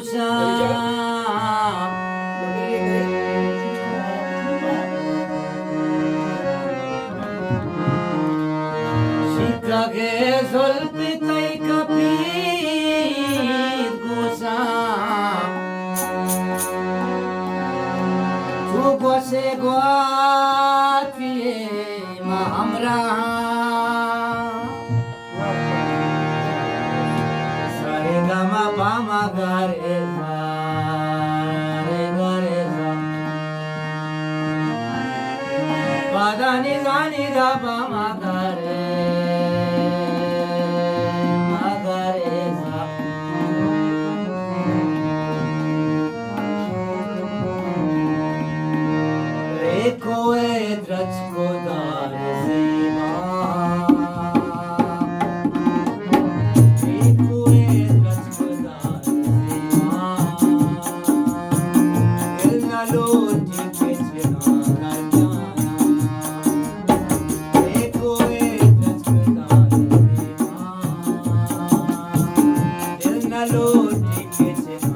شیکگ ءِ زلپ تئی کپیت گوشاں، چو گوشے گواتی ما ہمراہ، سرے گما پا ما گارے زا، رے گارے زا۔ پادانی زانی دا پا ما گارے، ما گارے زا۔ ریکو اے درچک ءُ دار زیبا، ریکو اے درچک ءُ دار زیبا، دل نہ لوٹی کہ چنا کر جانا۔ ریکو اے درچک ءُ دار زیبا، دل نہ لوٹی کہ چنا